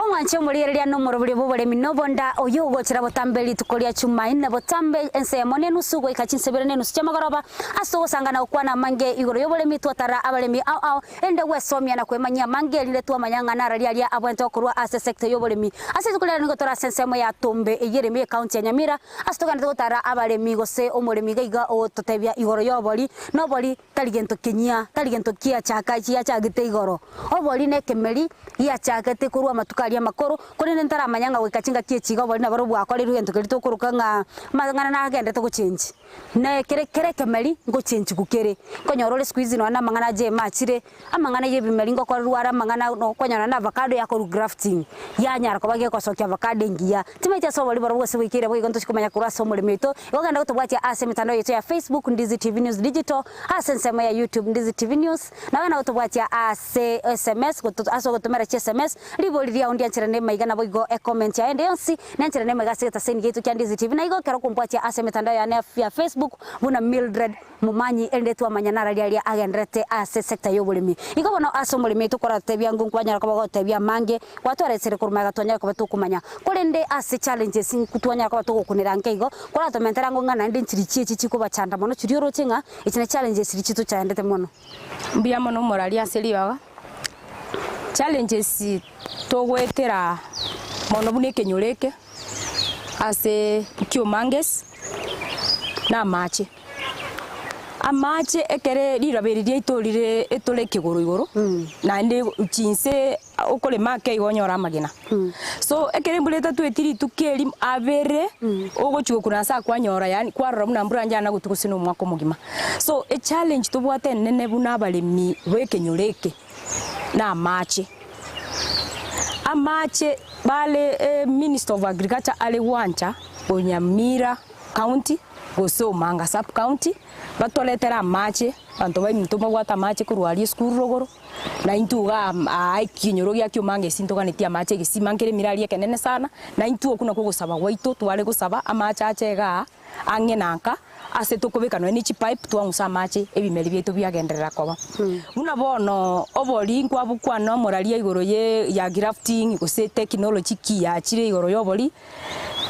Omwanche omorigereria nomoroberio bw'oboremi nobonda, oyio ogochera botambe rituko ria Chumaine, botambe ensemo nenusu goika chinsebere nenusu chi'amagoroba, ase ogosanga na gokwana amange igoro y'oboremi twatara abaremi ao ao, erinde gwesomia na kwemanyia amange erinde twamanya ng'a narari aria abwenerete gokorwa ase esector y'oboremi. Ase rituko riarero nigo tore ase ensemo ya Tombe eyio ere ime y'ecounty ya Nyamira, ase togenderete gotara abaremi gose omoremi iga iga ogototebia igoro y'obori, na obori tari gento kenyia, tari gento kiachaka giachagete igoro. Obori nekemeri giachagete korwa amatuko aria amakoro, korende ntaramanya ng'a goika chingaki echi iga obori naboro bwakorirwe egento keria tokoroka ng'a amang'ana nagenderete gochenji. Na ekere kere ekemeri ngochenchigwa kere. Nkonyora ore siku hizi nonya na amang'ana aye emachire, amang'ana ya ebimeri ngokorerwa are amang'ana okonyora na avocado yakorwa grafting, yanyara koba gegosokia avocado engiya. Timanyeti ase obori borobwo gose bwaikeire boigo ntochi komanya korwa ase omoremi oito, igo genda gotobwatia ase emetandao yaito ya Facebook, Ndizi TV News Digital, ase ensemo ya YouTube, Ndizi TV News, na genda gotobwatia ase sms ase ogotomera chi sms, ribori riao ndiancherane maiga naboigo ecomment yaye ende yonsi Nencherane maiga ase egetaseni giaito kia Ndizi TV, na igo ekero okombwatia ase emetandao yane ya Facebook buna Mildred Momanyi erinde twamanya narari aria agendererete ase sector y'oboremi. Igo bono ase omoremi oito koratebia ng'o nkwanyara koba gotebia amange gwatwaresire korwa magega twanyare koba tokomanya. Korende ase challenges twanyara koba togokunera nke igo koratomentere ang'o ng'a naende nchiri chi echi chikobachanda mono chiria oroche ng'a echi ne challenges chiria chitochandete mono. Mbuya mono omorari ase riogo. Challenges togoetera mono buna ekenyoro eke ase Kiomangesi na amache. Amache ekere riraba eri riaito rire etore ekegoro igoro naende chinse okorema ake igo onyore amagena. So ekero embura etatweti rituko erimo abere ogochia gokuna ase akwanyora yaani kwarora buna mbura njana gotwa gose na omwaka omogima. So echallenge tobwate enene buna abaremi ba ekenyoro eke na amache. Amache bare minister of agriculture are gwancha o Nyamira county gose Omanga sub county batoretere amache abanto baminto mbabwate amache korwa aria esukuru rogoro. Na intwe iga aa ekenyoro gia kiomanga ase ntoganetie amache egesima nkere emirari ekenene sana, na intwe okwo nakwo ogosaba gwaito tware gosaba amache ache igaa ang'e na nka ase tokobeka nonye ne chipipe twang'usa amache ebimeri biaito biagenderera koba. Buna bono obori nkwabokwana omoraria igoro ye ya grafting gose technology ki yachire igoro ya obori,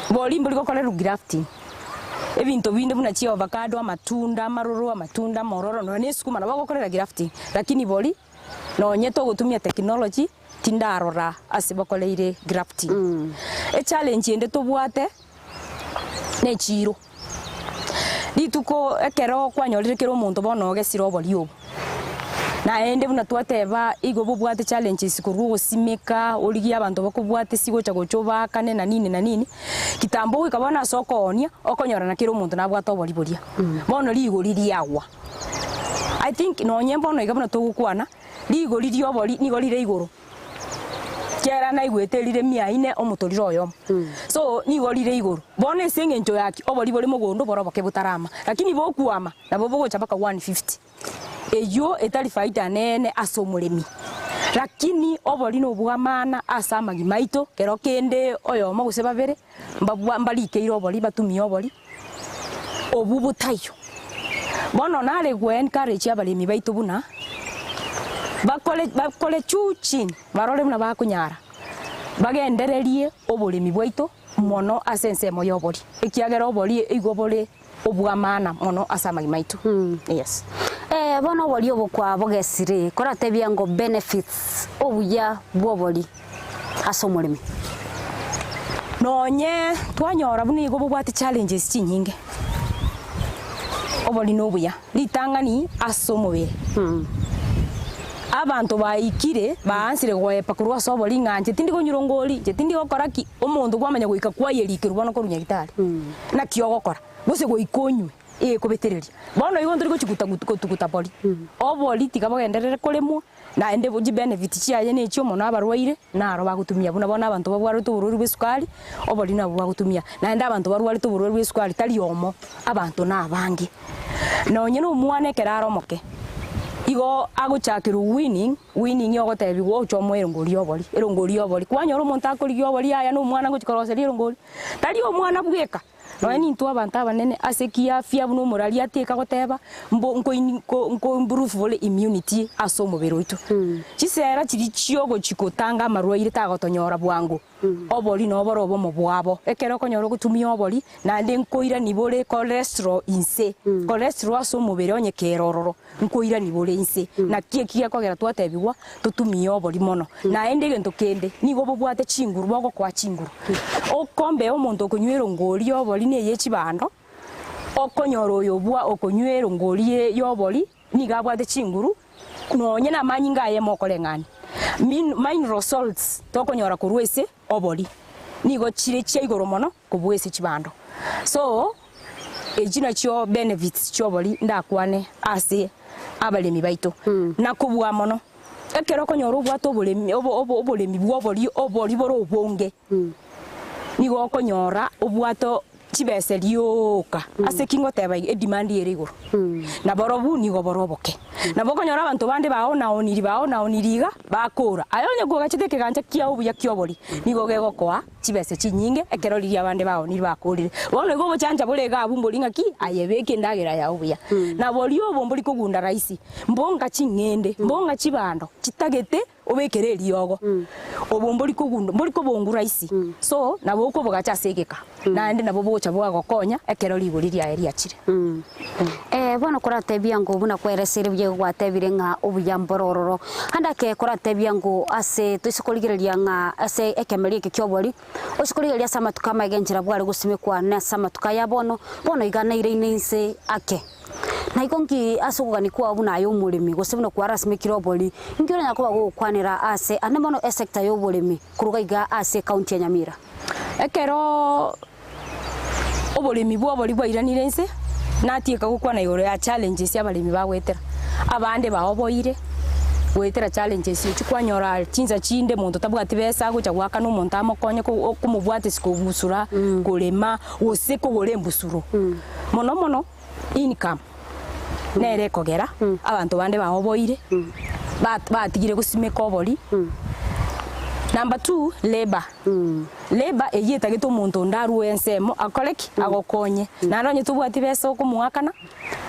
bori mbori gokorerwa grafting. Ebinto binde buna chiavocado, amatunda amaroro, amatunda amororo, nonya na esukuma nabo ogokorera grafting, lakini bori nonye togotumia technology tindarora ase bakoreire grafting. Echallenge ende tobwate ne echiro, rituko ekero kwanyorire kera omonto bono ogesire obori obo, Naende buna twateba, igo bobwate challenges korwa ogosimeka, origie abanto bakobwate ase gocha gocha obaakane na nini na nini, kitambo goika bono ase okoonia, okonyorana kera omonto nabwate obori boria. Bono rigori riagwa. I think nonye bono iga buna togokwana, rigori ria obori nigo rire igoro. Ekiagera naigwete rire mia ine omotoriro oyomo. So nigo rire igoro. Bono ase eng'encho ya ki? Obori bore mogondo bore oboke botarama, lakini bokwama nabo bogocha mpaka 150. Eyio etari faida nene ase omoremi. Lakini obori nobw'amana ase amagima aito, kero kende oyomo gose babere mbabwa mbarikeire obori batumie obori, obwo botaiyo. Bono nare go encourage abaremi baito buna, bakore bakore juu chini barore buna bakonyara, bagendererie oboremi bwaito mono ase ensemo ya obori, ekiagera obori igo bore obw'amaana mono ase amagima aito. Yes. Eh, bono obori obo kwabogesire, koratebia ngo benefits, obuya bw'obori ase omoremi. Nonye twanyora buna igo bobwate challenges chinyinge, obori nobuya, ritang'ani ase omobere. Abanto baikire baansire goepa korwa ase obori ng'a inche tindi konywa rongori, inche tindi gokora ki, omonto kwamanya goika kwayerikirwa bono korwa nyagitari. Naki ogokora? Gose goika onywe egekobetereria. Bono igo ntori gochia gotagu gotuguta bori. Obori tiga bogenderere koremwa, naende bo chibenefit chiaye nechio mono abarwaire, naro bagotumia buna bono abanto babwarete oborwaire bwa esukari, obori nabwo bagotumia. Naende abanto barwarete oborwaire bwa esukari tari omo, abanto na abange. Nonye na omwana ekero are omoke, igo agochakerwa weaning, weaning ogotebiwa oche omoe erongori ya obori, erongori ya obori. Kwanyora omonto akorigia obori yaya na omwana ngochia koroseria erongori, tari omwana bweka, Nonya nintwe abanto abanene ase kiafya buna omorari atieka goteba, mbo nkoini nko nko improve bore immunity ase omobere oito. Chisera chiria chiogochi gotanga amarwaire tagotonyora bwango, obori noboro obomo bwabo. Ekero okonyora ogotumia obori, naende nkoirani bore cholesterol inse, cholesterol ase omobere onye kere ororo, nkoirani bore inse. Naki eki gekogera twatebigwa totumie obori mono. Naende egento kende, nigo bobwate chinguru, bogokoa chinguru. Okombea omonto okonywa erongori y'obori na eye chibando, okonyora oyo bwa okonywa erongori y'obori nigo abwate chinguru, nonye na amanyinga aye mokoreng'ania. Min mineral salts tokonyora korwa ase obori, nigo chire chia igoro mono kobua ase chibando. So, Echi nachio benefits chi'obori ndakwane ase abaremi baito, na kobua mono, ekero okonyora obwate oboremi obo obo oboremi bw'obori obori bore obonge, nigo okonyora obwate chibesa rioka. Ase ki ngoteba iga? Edemand ere igoro, na borobwo nigo bore oboke. Nabo okonyora abanto bande baonaoniri baonaoniri iga, bakora. Aye onye kogachete ekegancha kiao buya ki'obori, nigo gegokoa. Chibesa chinyinge, ekero riria abande baonire bakorire. Bono igo obochancha bore iga abwo mbori ng'aki, aye beka endagera yao buya. Na boria obo mbori kogunda rahisi, mbonga ching'ende, mbonga chibando, chitagete obekere eriogo. Obo mbori kogunda, mbori kobongwa rahisi. So, nabo okobogacha ase egeka, naende nabo bogocha bwagokonya ekero rigori riaye riachire. Ee, bono koratebia ng'o buna kwereseire buya igo gwatebire ng'a obuya mbore ororo. Ande ake koratebia ng'o ase toise korigereria ng'a ase ekemeri eke ki'obori, oise korigereria ase amatuko amaega enchera bware gosimekwa na ase amatuko aya bono, bono iga naireine inse ake. Na igo nki ase okogania kwao buna aye omoremi, gose buna kwarasimekire obori, inki oranyare koba gogokwanera ase ande mono esector y'oboremi korwa iga ase ecounty ya Nyamira? Ekero Oboremi bw'obori bwairanire inse, natieka gokwana igoro ya challenges abaremi bagoetera. Abande baoboire goetera challenges echio kwanyora chinsa chinde monto tabwati besa agocha goakana omonto amokonye ko komobwatisia kobusura, korema, gose kogora embusuro. Mono mono income nere ekogera abanto bande baoboire, ba batigire gosimeka obori. Number two, labour. Labour eyio etagete omonto onde arue ensemo akore ki? Agokonye. Naende onye tobwati besa okomoakana,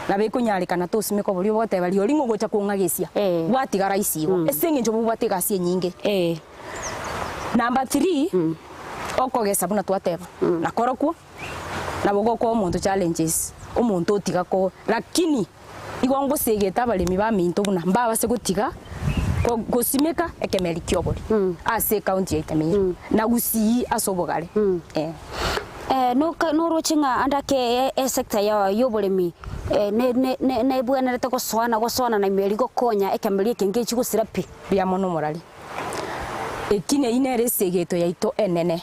nabo ekonyarekana tosimeke oboria ogoteba rirorio ng'a ogocha kong'agesia, bwatiga rahisi igo, ase eng'encho bobwate egasi enyinge. Number three, okogesa buna twateba, nakorokwo, nabo gokoa omonto challenges, omonto otiga ko lakini. Igo ngosegete abaremi baminto buna mbabase gotiga gosimeka ekemeri ki'obori ase ekaunti ya Nyamira na Gusii ase obogare. Eh. Noroche ng'a ande ake esector y'oboremi nebwenerete gosoana gosoana na ime eria gokonya ekemeri eke ngechi gosira pi? Mbuya mono omorari. Eki neyio nere esegeto yaito enene.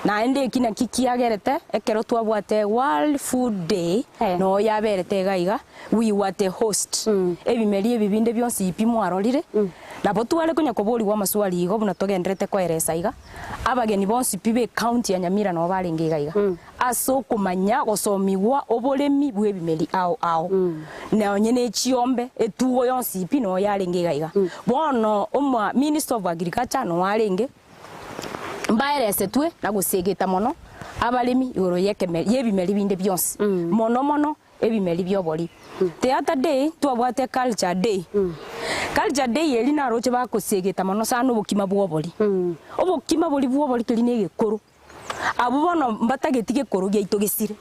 Naende eki naki kiagerete ekero twabwate World Food Day noo yaberete iga iga, we were the host. Ebimeri ebi binde bionsi pi mwarorire, nabo tware konya koborigwa amaswali igo buna togendererete koeresa iga, abageni bonsi pi be county ya Nyamira noo barenge iga iga, ase okomanya gosomigwa oboremi bw'ebimeri ao ao. Nonye ne chiombe, etugo yonsi pi noo yarenge iga iga. Bono omwa Minister of Agriculture noo arenge. Mbaeresetwe na gosegeta mono abaremi igoro y'ebimeri binde bionsi, mono mono ebimeri bi'obori. The other day ntwabwate culture day. Culture day eria naroche bagosegeta mono sana obokima bw'obori. Obokima boria bw'obori keri na egekoro. Abwo bono mbatageti gekoro giaito gesire.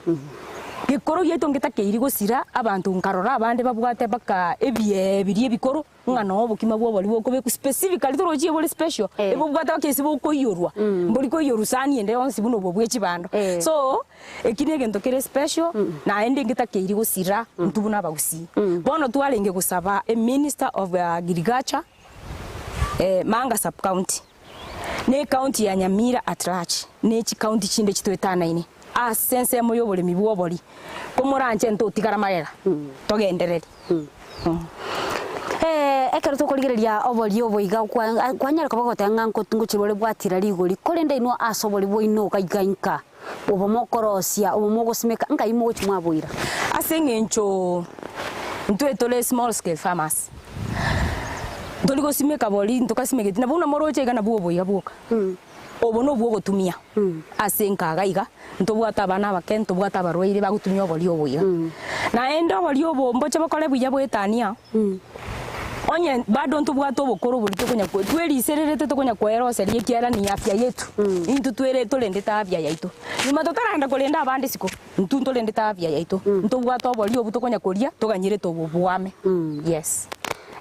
Gekoro giaito ngetakeiri gosira abanto nkarora abande babwate mpaka ebiee biria ebikoro. Ng'a noo obokima bw'obori bokobekwa specifically torochie bore special, ebobwate baka ase bokoiyorwa, mbori koiyorwa sani ende yonsi buna obwo bwe chibando. So, eki na egento kere special, naende ngetakeiri gosira intwe buna abagusii. Bono twarenge gosaba eminister of agriculture, Manga sub county, na ecounty ya Nyamira at large, na echicounty chinde chitoetanaine, ase ensemo ya oboremi bwa obori, komoranche ntotigara magega, togendereri. Ekero tokorigereria oboria obo iga kwanyara koba ogoteba ng'a ngochirwa ore bwatira rigori, korende inwe ase obori bwaino iga iga inka, obo mokorosia, obo mogosimeka, nkai mogochia mwaboira? Ase eng'encho intwe tore small scale farmers, ntori gosimeka bori ntokasimegeti, nabo buna moroche iga nabwo oboiga bwoka. Obo nobwo ogotumia ase enkaga iga, ntobwate abana abake, ntobwate abarwaire bagotumia oboria obo iga. Naende oboria obo mboche bokore buya bwetania, onye bado ntobwate obokoro boria tokonya twerisererete tokonya koeroseria ekiagera ni afya yetu, intwe twere torendete afya yaito. Nyuma totaragenda korenda abande isiko, intwe ntorendete afya yaito, ntobwate oboria obwo tokonya koria toganyerete obo bwame, yes.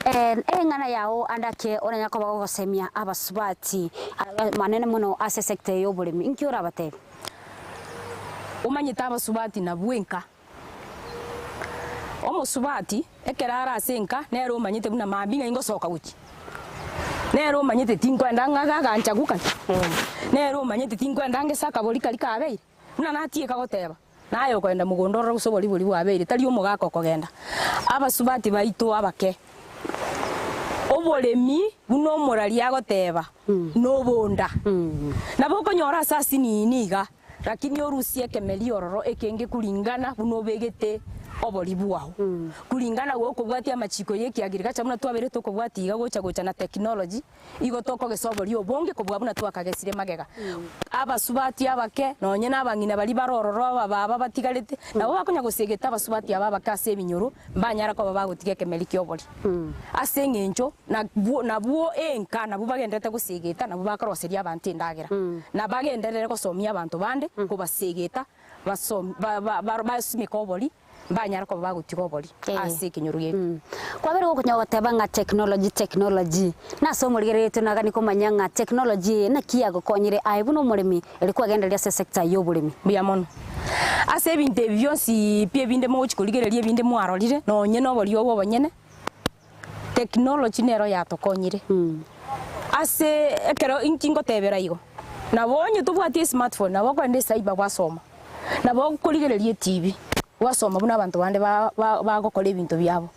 Eng'ana yao ande ake oranyare koba gogosemia abasubati amanene mono ase esecta eye y'oboremi, inki orabatebie? Omanyete abasubati nabwo enka. Omosubati ekero are ase enka nere omanyete buna mambia ng'ai ngosoka gochia. Nere omanyete tinkoenda ng'a aganchaguka, nere omanyete tinkoenda ngese akabori karia kabeire. Buna natieka goteba, naye okogenda mogondo orore gose obori boria bwabeire, tari omogaka okogenda. Abasubati baito abake, oboremi buna omoraria agoteba, nobonda. Nabo okonyora ase asinini iga, lakini orusie ekemeri ororo ekenge kuringana buna obegete obori bwao. Kuringana gokobwatia amachiko y'ekiagirikacha buna twabeire tokobwatia iga gocha gocha na technology. Igo tokogesa oboria obonge kobua buna twakagesire magega. Abasubati abake, nonye nabang'ina baria bare ororo abababa batigarete, nabo bakonya gosegeta abasubati aba abake ase ebinyoro, mbanyara koba bagotiga ekemeri ki'oboria. Ase eng'encho nabwo nabwo enka nabwo bagendererete gosegeta, nabwo bakoroseria abanto endagera, na bagenderere gosomia abanto bande kobasegeta basom ba ba basimeke obori. mbanyare koba bagotiga obori ase ekenyoro geke. Kwabere gokonya goteba ng'a technology technology, nase omorigereretwe nagani komanya ng'a technology eye naki yagokonyire aye buna omoremi eri kwagendereria ase esector y'oboremi. Mbuya mono. Ase ebinto ebi bionsi pi ebinde mogochi korigereria ebinde mwarorire, nonye na obori obo obonyene, technology nero yatokonyire. Ase ekero inki ngotebera igo, nabo onye tobwati esmartphone nabo okogenda ecyber gwasoma. Nabo okorigereria etibi, gwasoma buna abanto bande bagokora ebinto biabo.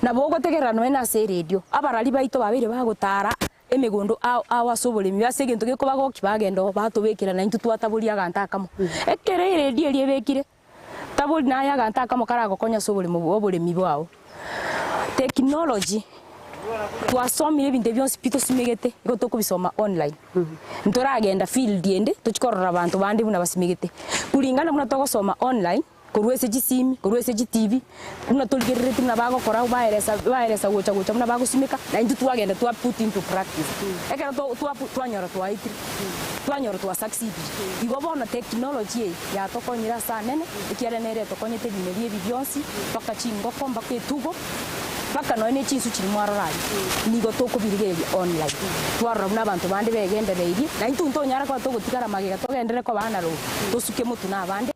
Nabo ogotegerera nonya na ase eredio, abarari baito babeire bagotara emegondo ao ao ase oboremi ase egento gekobagokia bagenda oo batobekera naintwe twataboria aganto akamo. Ekero eredio eria ebekire, tabori naye aganto akamo karagokonye ase oboremo oboremi bwao. Technology, twasomire ebinto ebi bionsi pi tosimegete, igo tokobisoma online. Ntoragenda field ende tochie korora abanto bande buna basimegete. Kuringana buna togosoma online, korwa ase chisimi, korwa ase chitibi, buna torigereretie buna bagokora baeresa baeresa gocha gocha buna bagosimeka, na intwe twagenda twa put into practice. Ekero to twa twanyora twaetire, twanyora twa succeedire. Igo bono technology eye yatokonyire ase anene, ekiagera nere etokonyete ebimeri ebi bionsi, mpaka chingoko, mpaka etugo. Mpaka nonya ne chinsu chiria mwarora aria, nigo tokobirigereria online, twarora buna abanto bande begendereirie, na intwe ntonyara koba togotigara magega togenderere koba analog, tosuke motwe na abande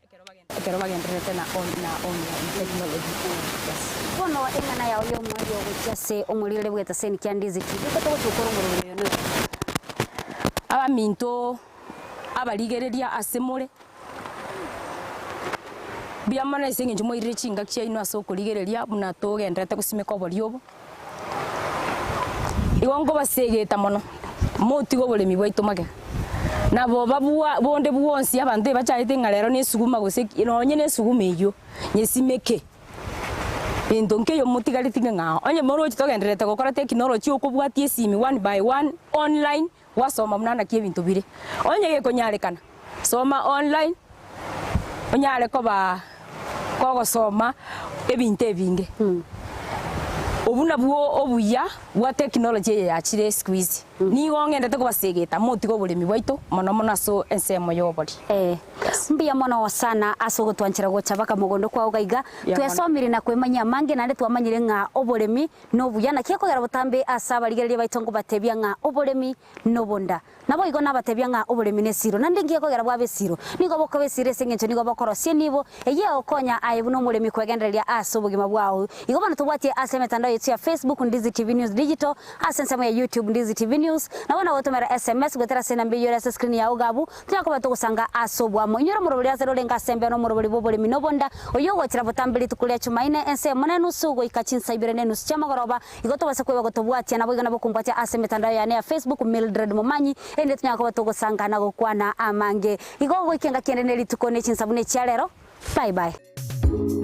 ekero bagendererete na na online technology. Yes. Bono eng'ana yao y'omoerio gochia ase omoriri bw'etaseni kia Ndizi TV, iko togochia gokora omoroberi oyo noyo. Abaminto. Abarigereria ase more, mbuya mono ase eng'encho mwairire chingaki chiaino ase okorigereria buna togendererete gosimeka oboria obo. Igo nkobasegeta mono, motige oboremi bwaito magega. Nabo babua bonde bwonsi abanto ebachagete ng'a rero nesuguma gose ki, nonye nesuguma eyio, nyesimeke. Gento nkeiyo motigareti ng'a onye morochi togendererete gokora technology okobwatia esimi one by one, online, Gwasoma buna naki ebinto bire. Onye gekonyarekana, soma online onyare koba kogosoma ebinto ebinge. Obwo nabwo obuya bwa technology eye yachire siku hizi. Nigo ng'endete kobasegeta motige oboremi bwaito mono mono ase ensemo ya obori. Eh, mbuya mono sana ase ogotwanchera gocha baka mogondo kwao gaiga. Mbuya mono. Twesomire na kwemanyia amange naende twamanyire ng'a oboremi Nobuya, naki ekogera botambe ase abarigereria baito nkobatebia ng'a oboremi nobonda. Naboigo nabatebia ng'a oboremi nesiro, naende inki gekogera bwabe esiro? Nigo bokoba esiro ase engencho nigo bokorosia enibo, eyio egokonya aye buna omoremi kwegendereria ase obogima bwao. Igo bono tobwatie ase emetandao yaito ya Facebook, Ndizi TV News Digital, ase ensemo ya YouTube, Ndizi TV News, nabo nagotomera SMS goetera ase enamba eyio ere ase screen yao iga abwo, Tonya koba togosanga ase oboamo. Inyora omorobori ase rorenge ase embeo na omorobori bw'oboremi na obonda, oyio ogochera botambe rituko ria Chumaine, ense emo na enusu, goika chinsa ibere na enusu chi'amagoroba. Igo tobase kweba gotobwatia, naboigo nabo kombwatia ase emetandao yane ya Facebook, Mildred Momanyi, erinde tonyare koba togosanga na gokwana amange. Igo goika engaki ende ne rituko ne chinsa buna echia rero. Bye bye.